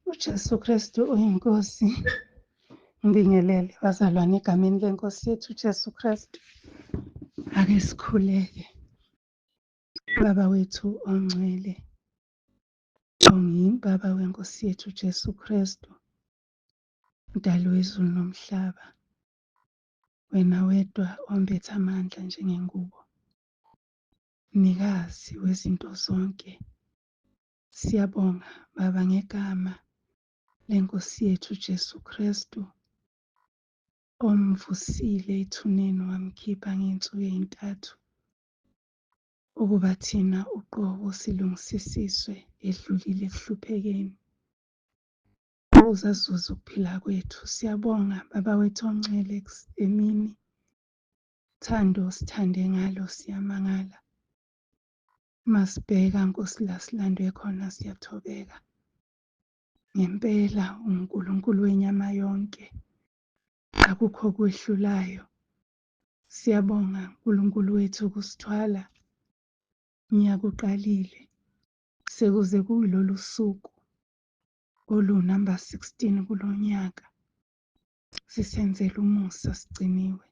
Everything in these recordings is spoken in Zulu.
UJesu Kristu uyiNkosi. Ngibingelele bazalwane egameni leNkosi yethu uJesu Kristu. Ake sikhuleke. Baba wethu ongcwele, ongiyiBaba weNkosi yethu uJesu Kristu, Mdali wezulu nomhlaba, wena wedwa ombethe amandla njengengubo, Mnikazi wezinto zonke. Siyabonga Baba ngegama leNkosi yethu uJesu Kristu omvusile ethuneni wamkhipha ngey'nsuku ey'ntathu ukuba thina uqobo silungisisiswe edlulile ekuhluphekeni ukuze azuze ukuphila kwethu. Siyabonga Baba wethu ongcwele emini, uthando osithande ngalo siyamangala. Masibheka Nkosi la silandwe khona siyathobeka. Ngempela uNkulunkulu wenyama yonke, akukho okwehlulayo. Siyabonga Nkulunkulu wethu ukusithwala unyaka uqalile sekuze kuyilolu suku olunumber 16 kulo nyaka. Sisenzela umusa sigciniwe.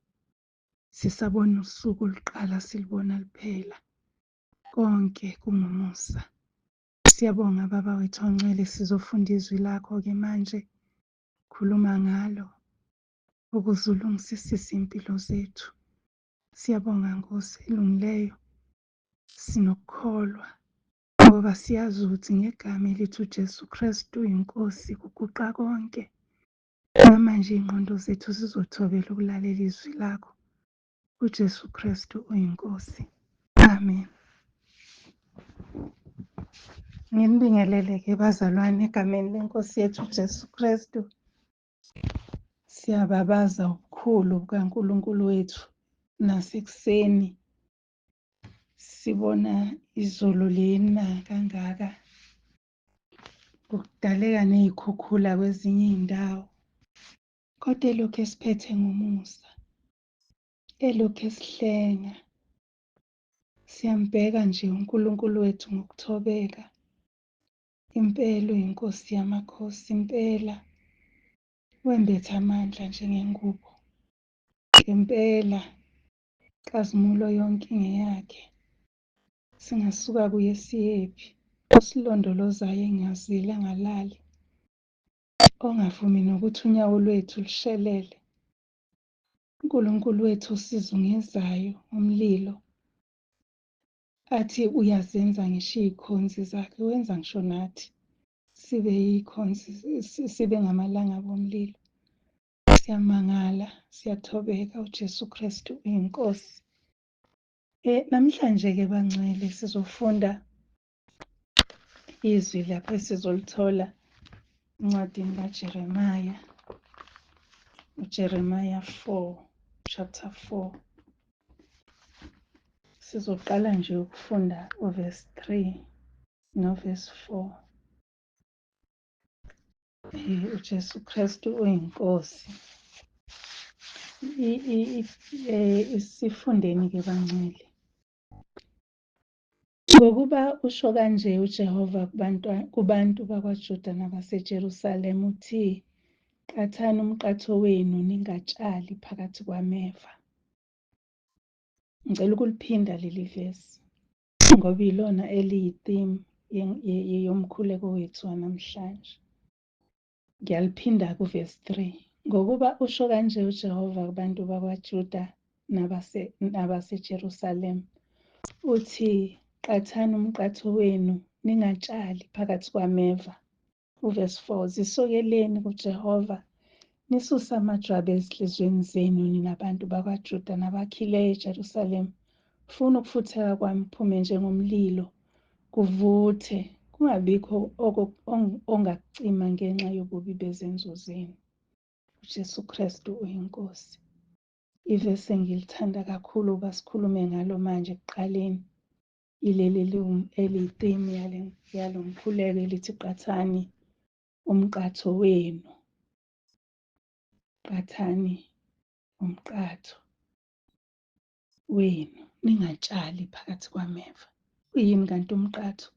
Sisabona usuku luqala silubona luphela. Konke kungumusa. Siyabonga Baba wethu ongcwele, sizofunda izwi lakho-ke manje. Khuluma ngalo ukuze ulungisisise impilo zethu. Siyabonga Nkosi elungileyo, sinokukholwa ngoba siyazi ukuthi ngegama elithi uJesu Kristu iNkosi kuguqa konke. Namanje iy'ngqondo zethu zizothobela ukulalela izwi lakho. UJesu Kristu uyiNkosi. Amen. Nginibingelele-ke bazalwane egameni leNkosi yethu uJesu Kristu. Siyababaza ubukhulu bukaNkulunkulu wethu nasekuseni sibona izulu lina kangaka kudaleka ney'khukhula kwezinye iy'ndawo kodwa elokhu esiphethe ngomusa elokhu esihlenga. Siyambheka nje uNkulunkulu wethu ngokuthobeka. Impela uyiNkosi yamakhosi, impela wembethe amandla njengengubo. Ngempela inkazimulo yonke ingeyakhe. Singasuka kuye siyephi? Osilondolozayo engazile angalali, ongavumi nokuthi unyawo lwethu lushelele. uNkulunkulu wethu osizungezayo ngomlilo, athi uyazenza ngisho iy'khonzi zakhe, wenza ngisho nathi sibe yikhonzi, sibe ngamalangabi omlilo. Siyamangala, siyathobeka, uJesu Kristu uyiNkosi. Namhlanje-ke bangcwele sizofunda izwi lapho esizolithola encwadini kaJeremiah, uJeremiah 4, chapter 4. Sizoqala nje ukufunda uverse 3 noverse 4. UJesu Kristu uyiNkosi. Isifundeni-ke bangcwele. Ngokuba usho kanje uJehova kubantu bakwaJuda nabaseJerusalema, uthi, Qathani umqatho wenu ningatshali phakathi kwameva. Ngicela ukuliphinda leli vesi ngoba ilona eliyi-theme yomkhuleko wethu wanamhlanje. Ngiyaliphinda kuvesi 3. Ngokuba usho kanje uJehova kubantu bakwaJuda nabaseJerusalema, uthi, Qathani umqatho wenu ningatshali phakathi kwameva. Uvesi 4, Zisokeleni kuJehova, nisuse amajwabu ezinhliziyweni zenu nina bantu bakwaJuda nabakhileyo eJerusalema. Funa ukufutheka kwami kuphume njengomlilo, kuvuthe, kungabikho ongakucima ngenxa yobubi bezenzo zenu. UJesu Kristu uyiNkosi. Ivesi engilithanda kakhulu uba sikhulume ngalo manje ekuqaleni ileli eliyi-theme yalo mkhuleko elithi qathani umqatho wenu. Qathani umqatho wenu, ningatshali phakathi kwameva. Uyini kanti umqatho?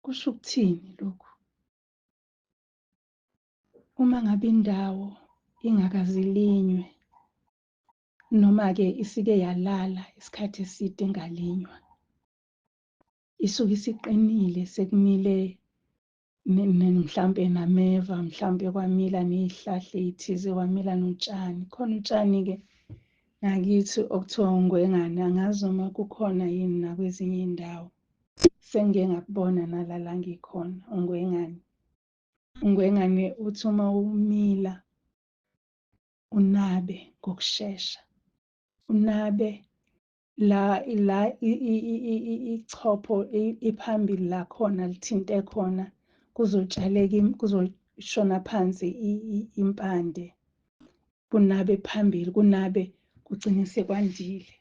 Kusho ukuthini lokhu? Uma ngabe indawo ingakazilinywe noma-ke isike yalala isikhathi eside ingalinywa, isuke isiqinile sekumile mhlampe nameva, mhlampe kwamila ney'hlahla ey'thize, kwamila notshani. Khona utshani-ke ngakithi okuthiwa ungwengane, angazi noma kukhona yini nakwezinye iy'ndawo. Sengike ngakubona nala la ngikhona, ungwengane. Ungwengane uthi uma umila unabe ngokushesha, unabe la la ichopho iphambili lakhona lithinte khona, kuzotshaleka, kuzoshona phansi impande, kunabe phambili, kunabe kugcine sekwandile.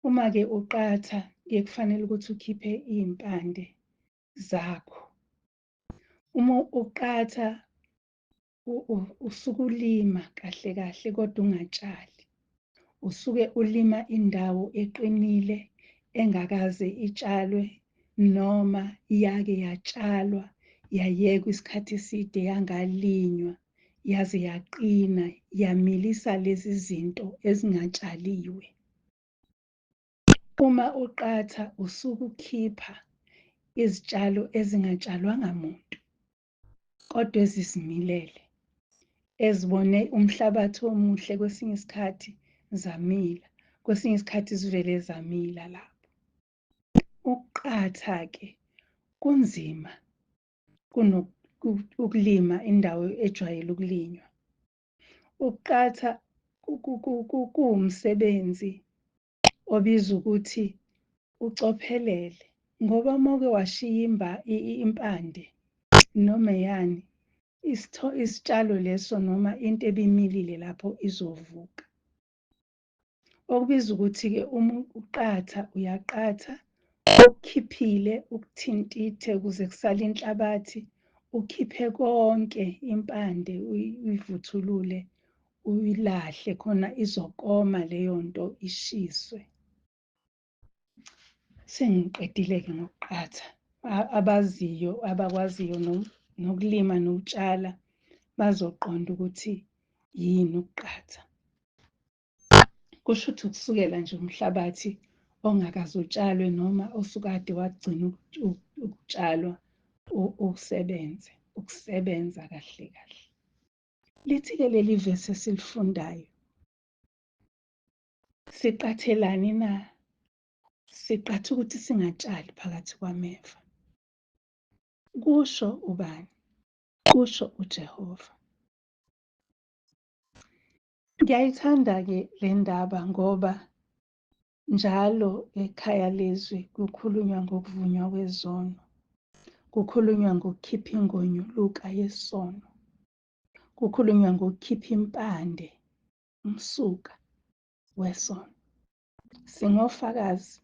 Uma-ke uqatha kuye kufanele ukuthi ukhiphe iy'mpande zakho. Uma uqatha usuke ulima kahle kahle kodwa ungatshali. Usuke ulima indawo eqinile engakaze itshalwe noma yake yatshalwa yayekwa isikhathi eside yangalinywa, yaze yaqina yamilisa lezi zinto ezingatshaliwe. Uma uqatha usuke ukhipha izitshalo ezingatshalwanga muntu kodwa ezizimilele, ezibone umhlabathi omuhle kwesinye isikhathi zamila, kwesinye isikhathi zivele zamila lapho. Ukuqatha-ke kunzima kunokulima indawo ejwayele ukulinywa. Ukuqatha kuwumsebenzi obiza ukuthi ucophelele, ngoba uma uke washiya impande noma eyani, isitshalo leso noma into ebimilile lapho izovuka. Okubiza ukuthi-ke uma uqatha, uyaqatha, ukukhiphile, ukuthintithe ukuze kusale inhlabathi, ukhiphe konke impande uyivuthulule, uyilahle khona izokoma leyo nto ishiswe. Sengiqedile-ke ngokuqatha. Abaziyo, abakwaziyo nokulima nokutshala bazoqonda ukuthi yini ukuqatha. Kusho ukuthi ukusukela nje umhlabathi ongakaze utshalwe noma osukade wagcina ukutshalwa usebenze, ukusebenza kahle kahle. Lithi-ke leli vesi esilifundayo, siqathelani na? Siqatha ukuthi singatshali phakathi kwameva. Kusho ubani? Kusho uJehova. Ngiyayithanda-ke le ndaba ngoba njalo ekhaya lezwi kukhulunywa ngokuvunywa kwezono, kukhulunywa ngokukhipha ingonyuluka yesono, kukhulunywa ngokukhipha impande, umsuka wesono. Singofakazi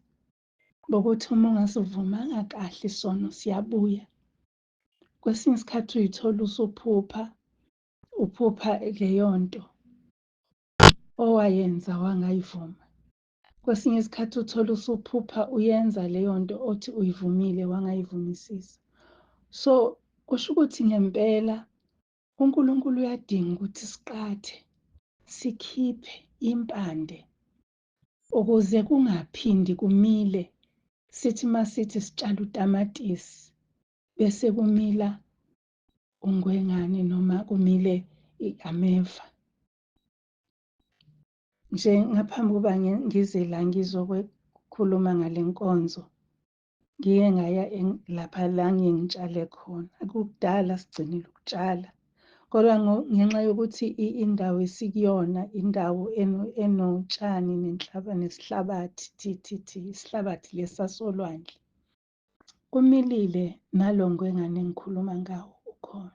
bokuthi uma ungasivumanga kahle isono siyabuya. Kwesinye isikhathi uyithola usuphupha, uphupha leyo nto owayenza wangayivuma. Kwesinye isikhathi uthole usuphupha uyenza leyo nto othi uyivumile wangayivumisisa. So kusho ukuthi ngempela uNkulunkulu uyadinga ukuthi siqathe, sikhiphe impande ukuze kungaphindi kumile. Sithi masithi sitshala utamatisi bese kumila ungwengane noma kumile ameva. Nje ngaphambi kokuba ngize la ngizokhuluma ngale nkonzo, ngiye ngaya lapha la ngiye ngitshale khona. Kudala sigcinile ukutshala, kodwa ngenxa yokuthi indawo esikuyona indawo enotshani nesihlabathi, thi isihlabathi lesi sasolwandle. Kumilile nalo ngwengane engikhuluma ngawo ukhona.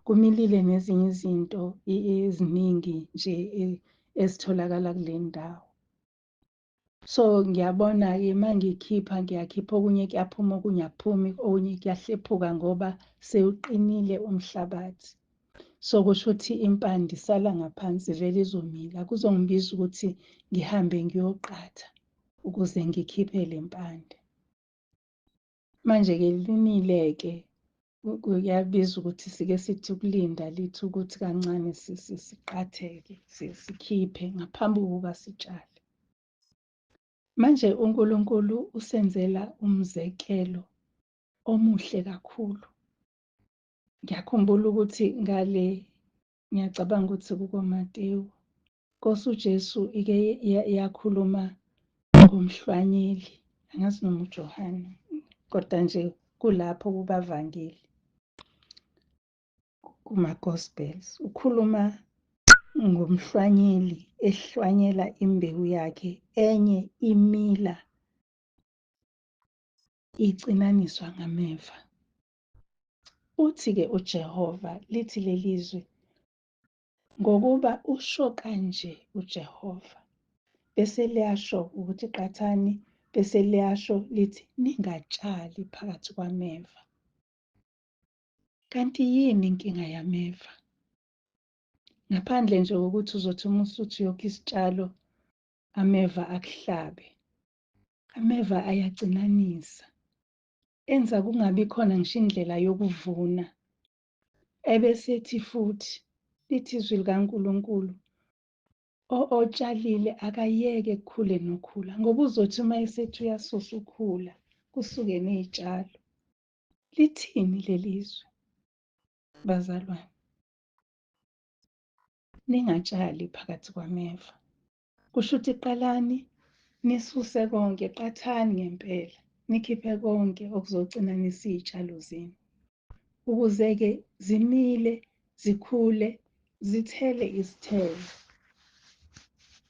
Kumilile nezinye izinto eziningi nje ezitholakala kule ndawo. So ngiyabona-ke uma ngikhipha, ngiyakhipha okunye kuyaphuma, okunye akuphumi, okunye kuyahlephuka ngoba sewuqinile umhlabathi. So kusho ukuthi impande isala ngaphansi vele izomila. Kuzongibiza ukuthi ngihambe ngiyoqatha ukuze ngikhiphe le mpande. Manje-ke limile-ke Kuyabiza ukuthi sike sithi ukulinda lithi ukuthi kancane siqatheke, sikhiphe ngaphambi kokuba sitshale. Manje uNkulunkulu usenzela umzekelo omuhle kakhulu. Ngiyakhumbula ukuthi ngale, ngiyacabanga ukuthi kukoMatewu, Nkosi uJesu ike yakhuluma ngomhlwanyeli, angazi noma uJohane, kodwa nje kulapho kubavangeli, kuma-Gospels, ukhuluma ngomhlwanyeli ehlwanyela imbewu yakhe, enye imila icinaniswa ngameva. Uthi-ke uJehova, lithi lelizwi, ngokuba usho kanje uJehova, bese liyasho ukuthi qathani, bese liyasho lithi ningatshali phakathi kwameva. Kanti yini inkinga yameva? Ngaphandle nje kokuthi uzothi uma usuthi uyokha isitshalo, ameva akuhlabe. Ameva ayacinanisa, enza kungabi khona ngisho indlela yokuvuna. Ebesethi futhi, lithi izwi likaNkulunkulu, otshalile akayeke kukhule nokhula, ngoba uzothi uma esethi uyasusa ukhula, kusuke ney'tshalo. Lithini leli zwi, bazalwane? Ningatshali phakathi kwameva. Kusho ukuthi qalani nisuse konke, qathani ngempela, nikhiphe konke okuzocinanisa iy'tshalo zenu, ukuze-ke zimile, zikhule, zithele izithelo.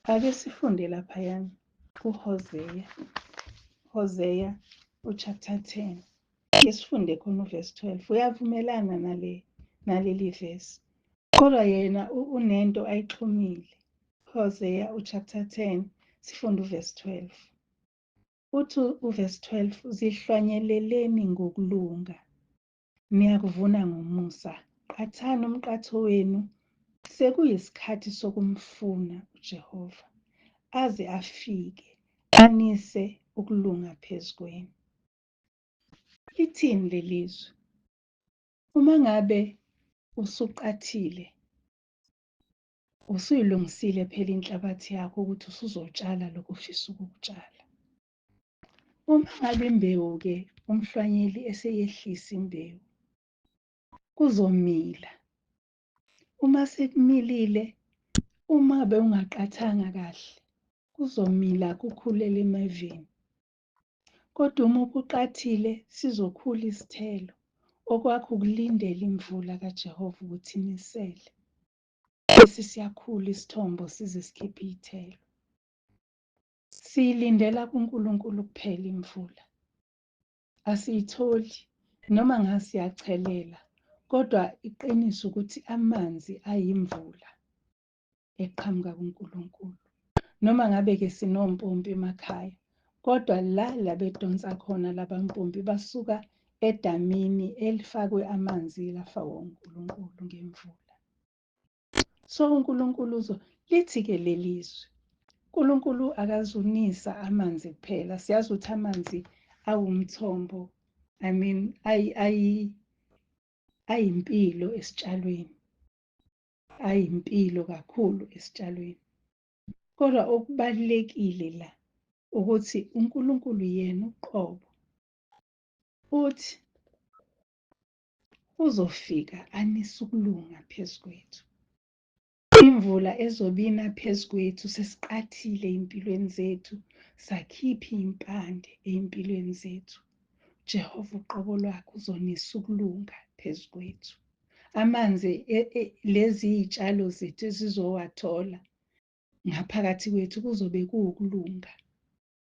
Ake sifunde laphayana kuHosea, Hosea uchapter 10. Ake sifunde khona uverse 12. Uyavumelana naleli verse. Kodwa yena unento ayixhumile. Hosea uchapter 10, sifunde uverse 12. Uthi uverse 12, zihlwanyeleleni ngokulunga, niyakuvuna ngomusa. Qathani umqatho wenu, sekuyisikhathi sokumfuna uJehova, aze afike, anise ukulunga phezu kwenu. Lithini lelizwi? Uma ngabe usuqathile, usuyilungisile phela inhlabathi yakho ukuthi usuzotshala lokho ofisa ukukutshala. Uma ngabe imbewu-ke umhlwanyeli eseyehlisa imbewu, kuzomila. Uma sekumilile, uma bewungaqathanga kahle, kuzomila kukhulele emeveni. Kodwa uma ukuqathile, sizokhula isithelo. Okwakho ukulindela imvula kaJehova ukuthi inisele. Bese siyakhula isithombo size sikhiphe iy'thelo. Siyilindela kuNkulunkulu kuphela imvula. Asiyitholi noma ngasiyachelela, kodwa iqiniso ukuthi amanzi ayimvula eqhamuka kuNkulunkulu. Noma ngabe-ke sinompompi emakhaya, kodwa la bedonsa khona labampompi basuka edamini elifakwe amanzi lafakwa uNkulunkulu ngemvula. So uNkulunkulu uzo lithi-ke lelizwi, uNkulunkulu akazunisa amanzi kuphela. Siyazi ukuthi amanzi awumthombo, I mean ayimpilo esitshalweni, ayimpilo kakhulu esitshalweni. Kodwa okubalulekile la ukuthi uNkulunkulu yena uqobo uthi uzofika anise ukulunga phezu kwethu. Imvula ezobina phezu kwethu sesiqathile ey'mpilweni zethu, sakhipha iy'mpande ey'mpilweni zethu. Jehova uqobo lwakhe uzonisa ukulunga phezu kwethu. Amanzi lezi iy'tshalo zethu esizowathola ngaphakathi kwethu kuzobe kuwukulunga,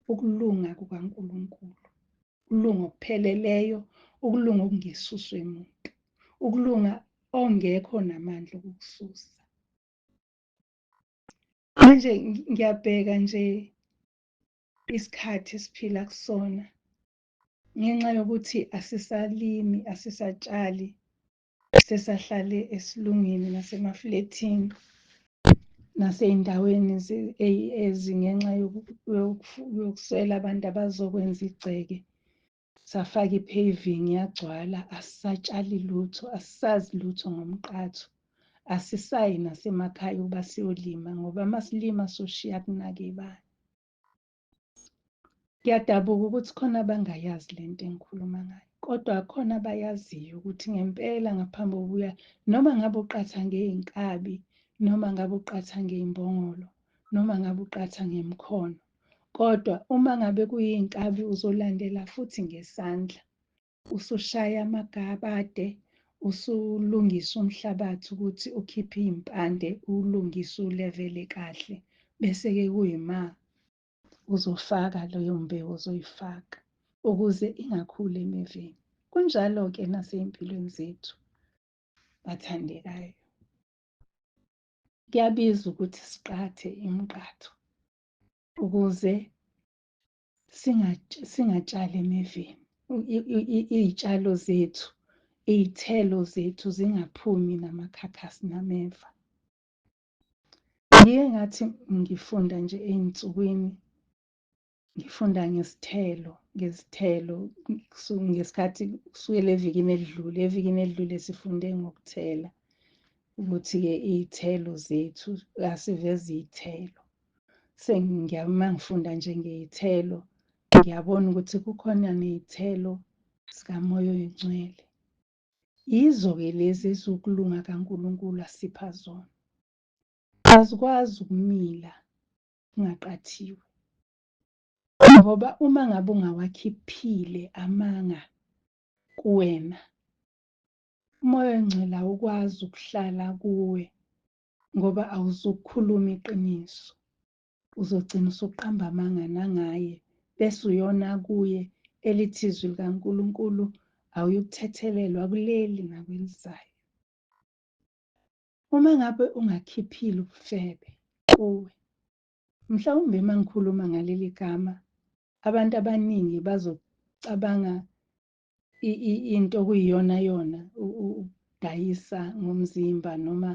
ukulunga kukaNkulunkulu, ukulunga okupheleleyo, ukulunga okungesuswe muntu, ukulunga ongekho namandla okukususa. Manje ngiyabheka nje isikhathi esiphila kusona, ngenxa yokuthi asisalimi, asisatshali, sesahlale esilungini nasemaflethini nasey'ndaweni ezingenxa yokuswela abantu abazokwenza igceke. safaka i-paving yagcwala, asisatshali lutho, asisazi lutho ngomqatho. Asisayi nasemakhaya ukuba siyolima ngoba masilima soshiya kunake bani. Ngiyadabuka ukuthi khona abangayazi lento engikhuluma ngayo, kodwa khona abayaziyo ukuthi ngempela ngaphambi kokuya, noma ngabe uqatha ngey'nkabi, noma ngabe uqatha ngey'mbongolo, noma ngabe uqatha ngemikhono, kodwa uma ngabe kuyiy'nkabi uzolandela futhi ngesandla, usushaya amagabade, usulungisa umhlabathi ukuthi ukhiphe iy'mpande, uwulungise uwulevele kahle, bese-ke kuyima uzofaka leyo mbewu ozoyifaka ukuze ingakhuli emeveni. Kunjalo-ke nasey'mpilweni zethu bathandekayo. Kuyabiza ukuthi siqathe imiqatho ukuze singatshali emeveni. Iy'tshalo zethu, iy'thelo zethu zingaphumi namakhakhasi nameva. Ngike ngathi ngifunda nje ey'nsukwini, ngifunda ngesithelo, ngezithelo ngesikhathi kusukela evikini elidlule. Evikini elidlule sifunde ngokuthela, ukuthi-ke iy'thelo zethu asiveze iy'thelo. Uma ngifunda nje ngey'thelo, ngiyabona ukuthi kukhona ney'thelo zikaMoya oyiNgcwele. Yizo-ke lezi eziwukulunga kaNkulunkulu asipha zona. Azikwazi ukumila kungaqathiwe, ngoba uma ngabe ungawakhiphile amanga kuwena, uMoya oNgcwele awukwazi ukuhlala kuwe ngoba awuzukukhuluma iqiniso. Uzogcina usuqamba amanga nangaye, bese uyona kuye elithi izwi likaNkulunkulu awuyukuthethelelwa kuleli nakwelizayo. Uma ngabe ungakhiphile ubufebe kuwe, mhlawumbe uma ngikhuluma ngaleli gama, abantu abaningi bazocabanga into okuyiyona yona, ukudayisa ngomzimba noma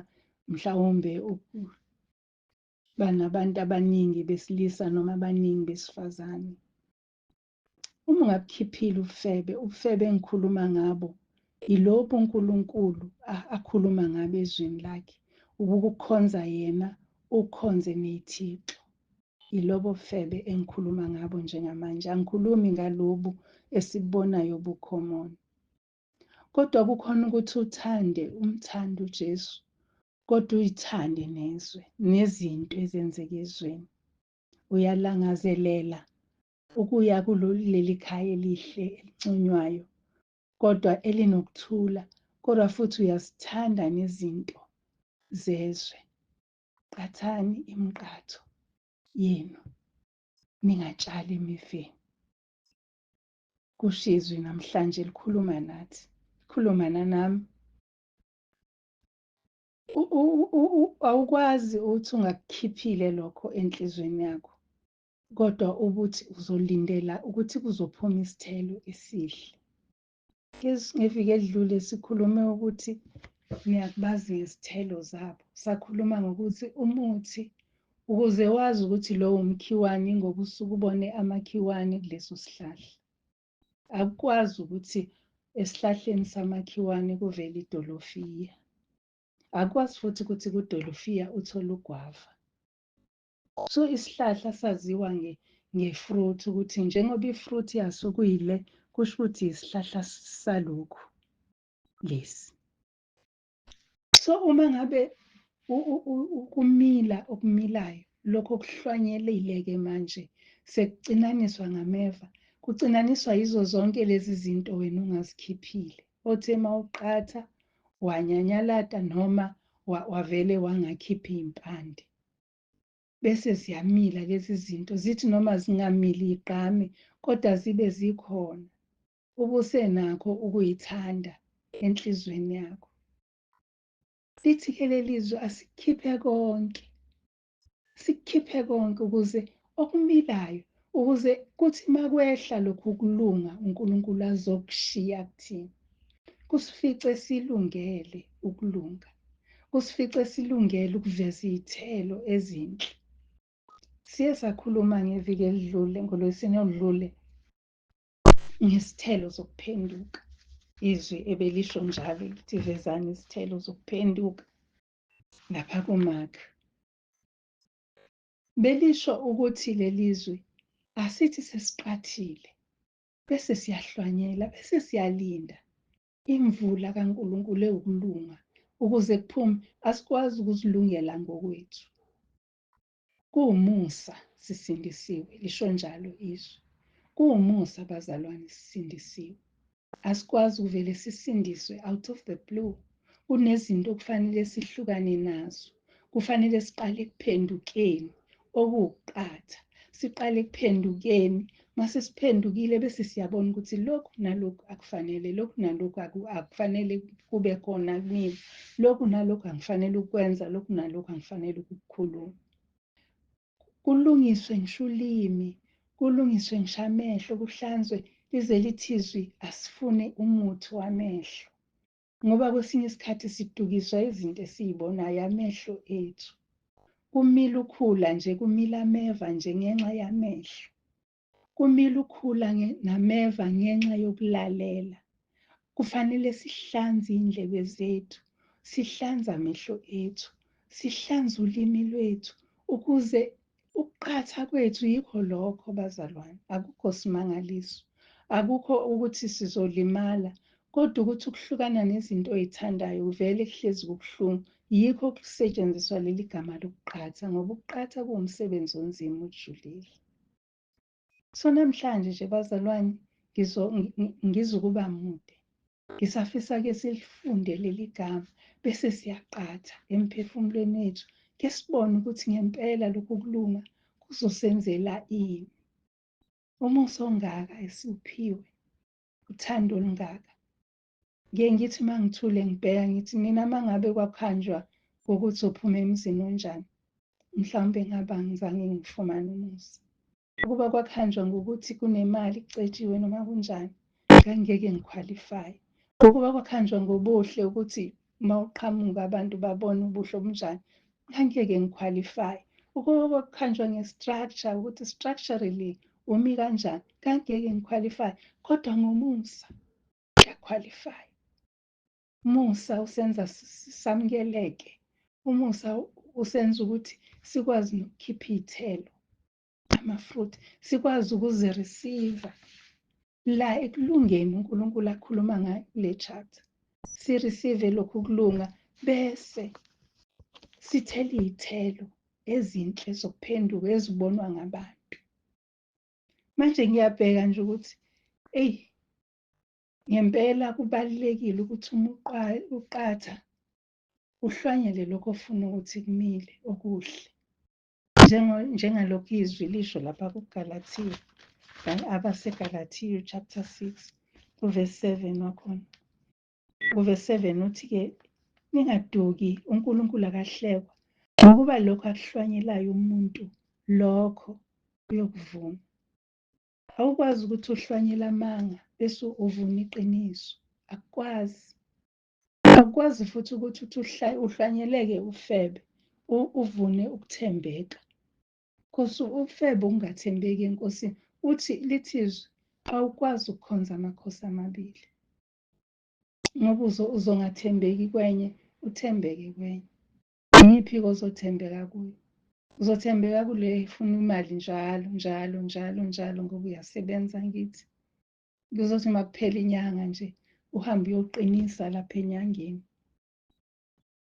mhlawumbe ukuba nabantu abaningi besilisa noma abaningi besifazane. Uma ungabukhiphile ubufebe, ubufebe engikhuluma ngabo yilobu uNkulunkulu akhuluma ngabo ezwini lakhe, ukukukhonza yena, ukhonze ney'thixo. Yilobo bufebe engikhuluma ngabo njengamanje, angikhulumi ngalobu esibubonayo bukhomona. Kodwa kukhona ukuthi uthande, umthande uJesu, kodwa uyithande nezwe, nezinto ezenzeka ezweni. Uyalangazelela ukuya kuleli khaya elihle elinconywayo, kodwa elinokuthula, kodwa futhi uyazithanda nezinto zezwe. Qathani imiqatho yenu, ningatshali emiveni. Kusho izwi namhlanje likhuluma nathi, likhuluma nanami. Awukwazi ukuthi ungakukhiphile lokho enhliziyweni yakho, kodwa ukuthi uzolindela ukuthi kuzophuma isithelo esihle. Ngeviki edlule sikhulume ukuthi niyakubazi ngezithelo zabo. Sakhuluma ngokuthi umuthi, ukuze wazi ukuthi lowo mkhiwane, ngoba usuke ubone amakhiwane kuleso sihlahla. Akukwazi ukuthi esihlahleni samakhiwane kuvele idolofiya. Akukwazi futhi ukuthi kudolofiya uthole ugwava. So isihlahla saziwa nge-fruit, ukuthi njengoba i-fruit yaso kuyile, kusho ukuthi isihlahla salokhu lesi. So uma ngabe ukumila okumilayo, lokho okuhlwanyelile-ke manje sekucinaniswa ngameva, kucinaniswa yizo zonke lezi zinto wena ongazikhiphile. Othe mawuqatha wanyanyalata noma wavele wangakhipha iy'mpande. Bese ziyamila lezi zinto, zithi noma zingamili igqame, kodwa zibe zikhona. Ubusenakho ukuyithanda enhliziyweni yakho. Lithi-ke leli zwi asikhiphe konke, sikhiphe konke ukuze okumilayo, ukuze kuthi makwehla lokhu kulunga uNkulunkulu azokushiya kuthina, kusifice silungele ukulunga, kusifice silungele ukuveza iy'thelo ezinhle. Siye sakhuluma ngeviki elidlule, ngoLwesine oludlule, Ngesithelo zokuphenduka. Izwi ebelisho njalo lithi vezani izithelo zokuphenduka lapha kuMark. Belisho ukuthi lelizwi asithi sesiqathile bese siyahlwanyela bese siyalinda imvula kaNkulunkulu ewukulunga ukuze kuphume. Asikwazi ukuzilungela ngokwethu. Kuwumusa sisindisiwe, lisho njalo izwi. Kuwumusa bazalwane sisindisiwe. Asikwazi ukuvele sisindiswe out of the blue. Kunezinto okufanele sihlukane nazo. Kufanele siqale ekuphendukeni okuwukuqatha. Siqale ekuphendukeni, mase siphendukile bese siyabona ukuthi lokhu nalokhu akufanele, lokhu nalokhu akufanele kube khona kumina, lokhu nalokhu angifanele ukukwenza, lokhu nalokhu angifanele ukukukhuluma. Kulungiswe ngisho ulimi, kulungiswe ngisho amehlo, kuhlanzwe lize lithi izwi asifune umuthi wamehlo. Ngoba kwesinye isikhathi sidukiswa izinto esiyibonayo, amehlo ethu. Kumila ukhula nje, kumila ameva nje ngenxa yamehlo. Kumila ukhula nameva ngenxa yokulalela. Kufanele sihlanze iy'ndlebe zethu, sihlanze amehlo ethu, sihlanze ulimi lwethu, ukuze ukuqatha kwethu yikho lokho bazalwane. Akukho simangaliso, akukho ukuthi sizolimala, kodwa ukuthi ukuhlukana nezinto oyithandayo vele kuhlezi kubuhlungu. Yikho kusetshenziswa leli gama lokuqatha, ngoba ukuqatha kuwumsebenzi onzima ojulile. So namhlanje nje bazalwane ngizokuba mude. Ngisafisa ke silifunde leli gama bese siyaqatha emphefumulweni wethu, ke sibone ukuthi ngempela lokhu kulunga kuzosenzela ini. Umusa ongaka esiwuphiwe, uthando olungaka. Ngiye ngithi uma ngithule ngibheka ngithi mina uma ngabe kwakhanjwa ngokuthi uphuma emzini onjani, mhlawumbe ngabe angizange ngifumane umusa. Ukuba kwakhanjwa ngokuthi kunemali kucetshiwe noma kunjani, ngangeke ngikhwalifaye. Ukuba kwakhanjwa ngobuhle ukuthi uma uqhamuka abantu babone ubuhle obunjani, ngangeke ngikhwalifaye. Ukuba kwakhanjwa nge-structure ukuthi structurally umi kanjani, ngangeke ngikhwalifaye. Kodwa ngomusa ngiyakhwalifaya. Umusa usenza samukeleke. Umusa usenza ukuthi sikwazi nokukhipha iy'thelo, ama-fruit, sikwazi ukuzireceive la ekulungeni uNkulunkulu akhuluma ngayo kule chapter. Sireceive lokhu kulunga bese sithela iy'thelo ezinhle zokuphenduka ezibonwa ngabantu. Manje ngiyabheka nje ukuthi eyi ngempela kubalulekile ukuthi uma uqatha uhlwanyele lokho ofuna ukuthi kumile okuhle. Njengalokhu izwi lisho lapha kuGalathiya, abaseGalathiya chapter 6 uverse 7 wakhona. Uverse 7 uthi-ke ningaduki, uNkulunkulu akahlekwa, ngokuba lokho akuhlwanyelayo umuntu lokho uyokuvuna. Awukwazi ukuthi uhlwanyele amanga bese uvuna iqiniso, akukwazi. Akukwazi futhi ukuthi uthi uhlwanyeleke ufebe, uvune ukuthembeka. Because ufebe ukungathembeki eNkosini. Uthi lithi izwi awukwazi ukukhonza amakhosi amabili. Ngoba uzongathembeki kwenye, uthembeke kwenye. Iyiphi-ke ozothembeka kuyo? Uzothembeka kule ifuna imali njalo, njalo, njalo, njalo ngoba uyasebenza ngithi. Kuzothi uma kuphela inyanga nje, uhambe uyoqinisa lapha enyangeni.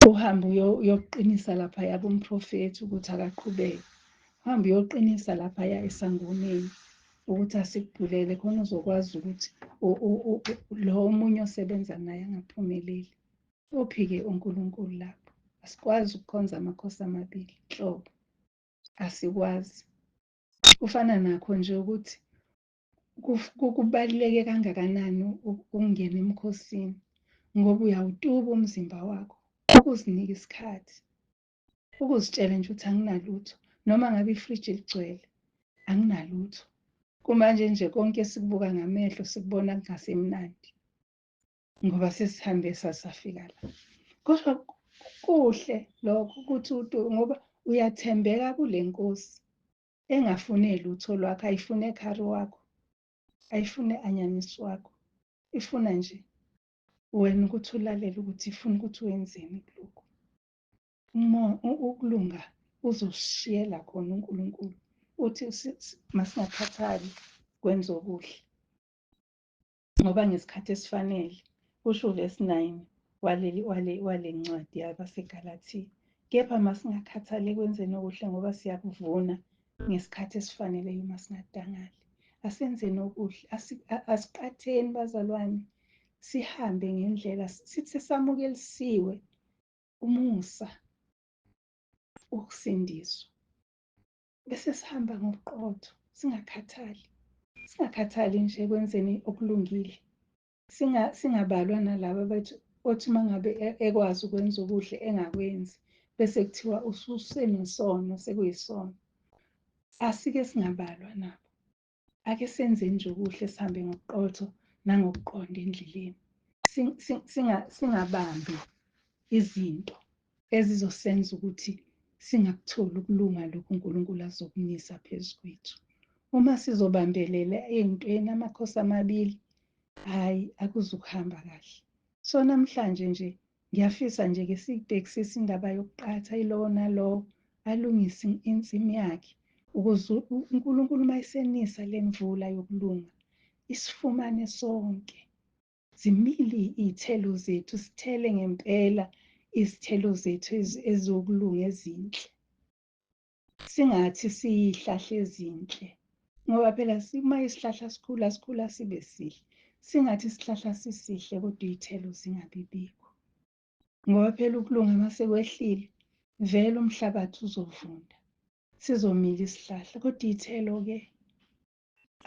Uhambe uyoqinisa laphaya kumprofethi ukuthi akaqhubeke. Uhambe uyoqinisa laphaya esangomeni ukuthi asikubhulele khona uzokwazi ukuthi lo omunye osebenza naye angaphumeleli. Uphi-ke uNkulunkulu lapho? Asikwazi ukukhonza amakhosi amabili nhlobo, asikwazi. Kufana nakho nje ukuthi kubaluleke kangakanani ukungena emkhosini, ngoba uyawutuba umzimba wakho, ukuzinika isikhathi, ukuzitshela nje ukuthi anginalutho, noma ngabe ifriji ligcwele anginalutho. Kumanje nje konke esikubuka ngamehlo sikubona kungasemnandi, ngoba sesihambe sasafika la. Kodwa kuhle lokho ukuthi ngoba uyathembeka kule Nkosi engafune lutho lwakho, ayifune ekhari wakho. Ayifune anyanisi wakho, ifuna nje wena ukuthi ulalele ukuthi ifuna ukuthi wenzeni kulokhu. Ukulunga uzosishiyela khona uNkulunkulu, uthi masingakhathali kwenza okuhle, ngoba ngesikhathi esifanele, kusho uvesi 9 wale ncwadi yabaseGalathiya, kepha masingakhathali ekwenzeni okuhle, ngoba siyakuvuna ngesikhathi esifaneleyo uma singadangali. Asenzeni okuhle, asiqatheni bazalwane, sihambe ngendlela, sithi sesamukelisiwe umusa wokusindiswa, bese sihamba ngobuqotho, singakhathali, singakhathali nje ekwenzeni okulungile, singabalwa nalaba abathi othi uma ngabe ekwazi ukwenza okuhle engakwenzi, bese kuthiwa ususenesono, sekuyisono. Asike singabalwa nabo. Ake senze nje okuhle, sihambe ngobuqotho nangokuqonda endleleni. Singabambi izinto ezizosenza ukuthi singakutholi ukulunga lokhu uNkulunkulu azokunisa phezu kwethu. Uma sizobambelela ey'ntweni amakhosi amabili, hhayi, akuzukuhamba kahle. So namhlanje nje ngiyafisa nje ke siyibhekisise indaba yokuqatha, yilowo nalowo alungise insimi yakhe, ukuze uNkulunkulu uma esenisa le mvula yokulunga isifumane sonke. Zimile iy'thelo zethu, sithele ngempela izithelo zethu ezokulunga ezinhle. Singathi siyihlahla ezinhle, ngoba phela uma isihlahla sikhula, sikhula sibe sihle. Singathi isihlahla sisihle kodwa iy'thelo zingabibikho, ngoba phela ukulunga uma sekwehlile vele umhlabathi uzovunda, sizomila isihlahla, kodwa iy'thelo-ke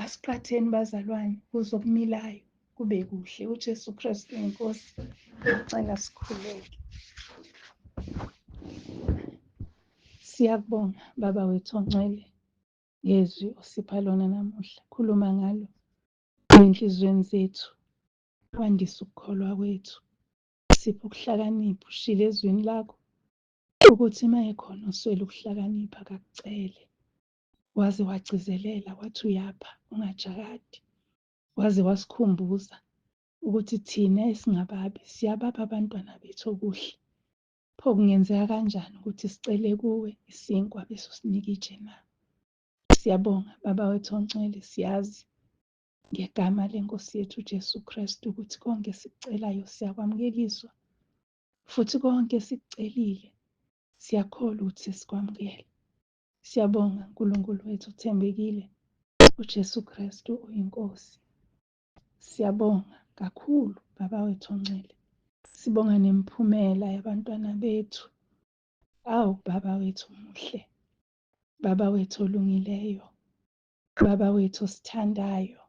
asiqatheni bazalwane, kuze okumilayo kube kuhle. UJesu Kristu inkosi, ngicela sikhuleke. Siyakubonga Baba wethu ongcwele ngezwi osipha lona namuhla. Khuluma ngalo ey'nhliziyweni zethu, wandise ukukholwa kwethu, siphe ukuhlakanipha. Ushilo ezwini lakho ukuthi uma ekhona oswele ukuhlakanipha akakucele. Waze wagcizelela wathi uyapha ungajakadi, waze wasikhumbuza ukuthi thina esingababi siyabapha abantwana bethu okuhle. Pho kungenzeka kanjani ukuthi sicele kuwe isinkwa bese usinika itshe na? Siyabonga Baba wethu ongcwele, siyazi ngegama lenkosi yethu uJesu Kristu ukuthi konke esikucelayo siyakwamukeliswa, futhi konke esikucelile siyakholwa ukuthi sesikwamukele. Siyabonga Nkulunkulu wethu uthembekile, uJesu Kristu uyinkosi. Siyabonga kakhulu Baba wethu ongcwele, sibonga nemiphumela yabantwana bethu. Awu Baba wethu omuhle, Baba wethu olungileyo, Baba wethu osithandayo,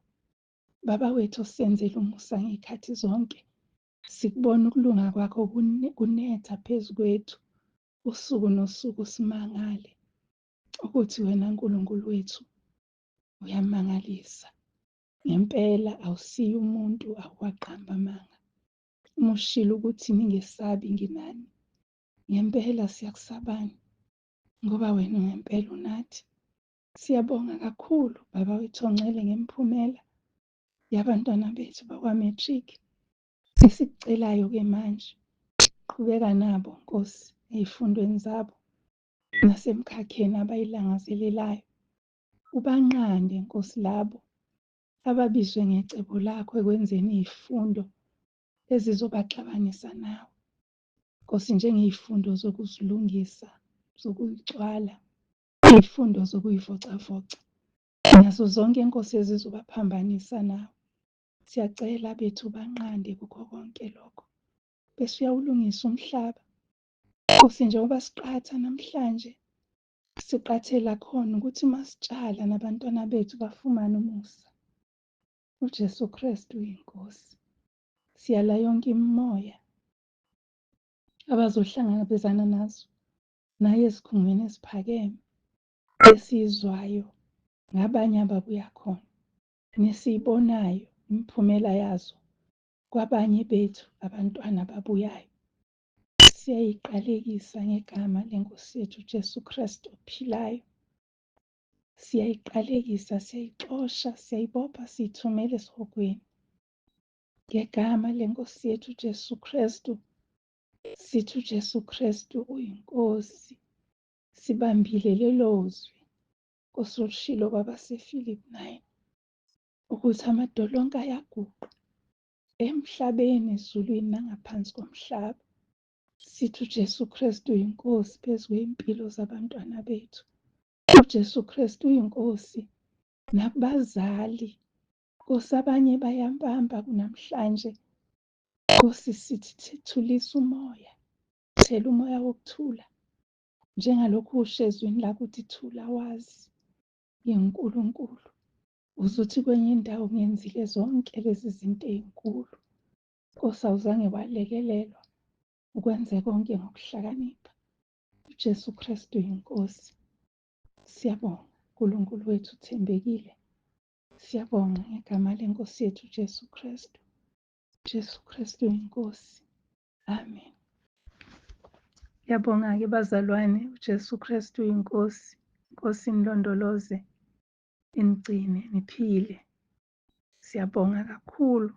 Baba wethu osenzela umusa ngey'khathi zonke. Sikubona ukulunga kwakho kunetha phezu kwethu usuku nosuku, simangale ukuthi wena Nkulunkulu wethu uyamangalisa. Ngempela awusiye umuntu, awuwaqamba amanga. Uma ushilo ukuthi ningesabi nginani, ngempela siyakusabani, ngoba wena ngempela unathi. Siyabonga kakhulu Baba wethu ongcwele ngemiphumela yabantwana bethu bakwa-matric. Esikucelayo-ke manje, qhubeka nabo Nkosi ey'fundweni zabo nasemkhakheni abayilangazelelayo. Ubanqande Nkosi labo ababizwe ngecebo lakho ekwenzeni iy'fundo ezizobaxabanisa nawe. Nkosi, njengey'fundo zokuzilungisa, zokuyicwala, iy'fundo zokuyivocavoca, nazo zonke Nkosi ezizobaphambanisa nawe. Siyacela bethu banqande kukho konke lokho, bese uyawulungisa umhlaba. Nkosi, njengoba siqatha namhlanje, siqathela khona ukuthi masitshala nabantwana bethu bafumane umusa. UJesu Kristu uyinkosi. Siyala yonke imimoya abazohlangabezana nazo naye esikhungweni esiphakeme esiyizwayo ngabanye ababuya khona, nesiyibonayo imiphumela yazo kwabanye bethu abantwana ababuyayo. Siyayiqalekisa ngegama lenkosi yethu uJesu Kristu ophilayo. Siyayiqalekisa, siyayixosha, siyayibopha, siyithumela esihogweni. Ngegama leNkosi yethu uJesu Kristu, sithi uJesu Kristu uyiNkosi. Sibambile lelo zwi, Nkosi, olishilo kwabaseFilipi 9, ukuthi amadolo onke ayaguqa emhlabeni, ezulwini nangaphansi komhlaba. Sithi uJesu Kristu uyiNkosi phezu kwey'mpilo zabantwana bethu. UJesu Kristu uyiNkosi nakubazali. Nkosi, abanye bayampampa kunamhlanje. Nkosi, sithi thulisa umoya, thela umoya wokuthula. Njengalokhu usho ezwini lakho ukuthi thula wazi nginguNkulunkulu. Uzuthi kwenye indawo ngenzile zonke lezi zinto ey'nkulu. Nkosi, awuzange walekelelwa ukwenze konke ngokuhlakanipha. UJesu Kristu yiNkosi. Siyabonga, uNkulunkulu wethu uthembekile. Siyabonga ngegama leNkosi yethu uJesu Kristu. Jesu Kristu yiNkosi. Amen. Ngiyabonga-ke bazalwane, uJesu Kristu yiNkosi. Inkosi inilondoloze, inigcine, niphile. Siyabonga kakhulu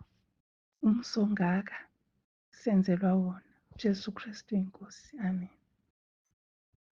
umusa ongaka senzelwa wona. uJesu Kristu yiNkosi. Amen.